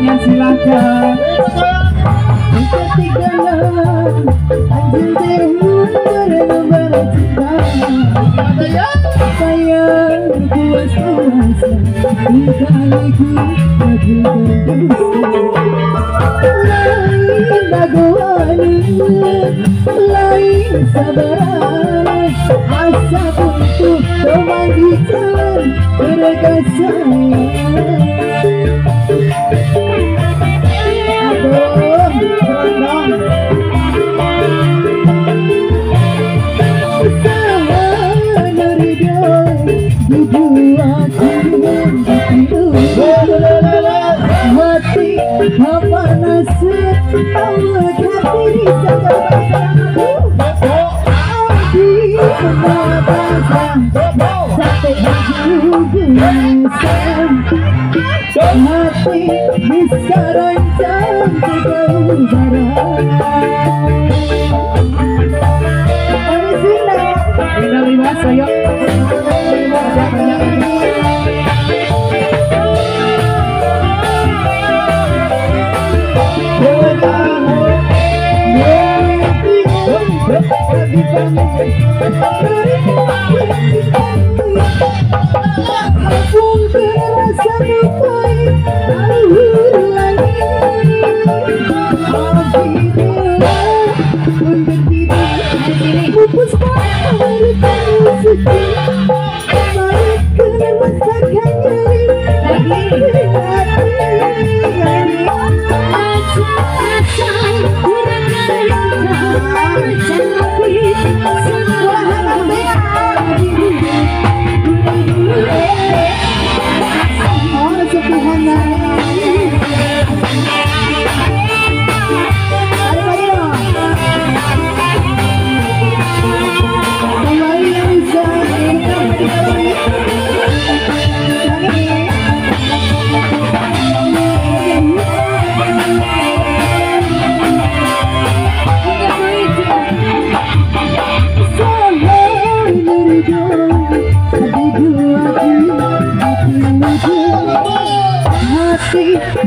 Goyangnya silakan. Ketinggalan anjing bernobar cinta. Sayang puas-puasa dikaliku bagilkan dosa. Lain dagoan, lain sabaran. Asa buntu teman di jalan berkasayang. Hati apa nasib Allah hati hati bisa rancang tiga udara.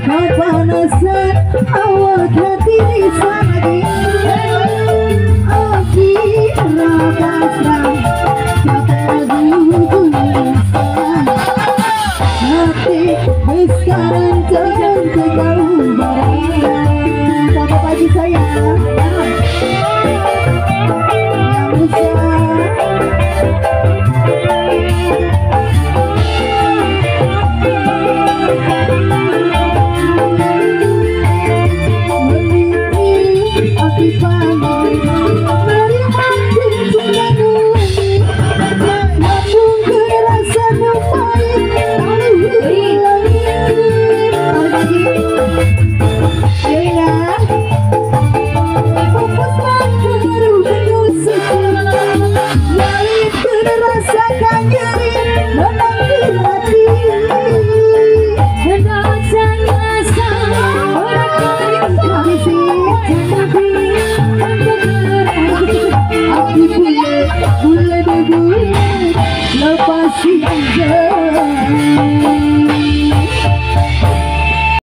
Kepanasan awak hati lagi api rabasra hati sekarang jangan kau barang. Selamat pagi sayang. Lepasi aja.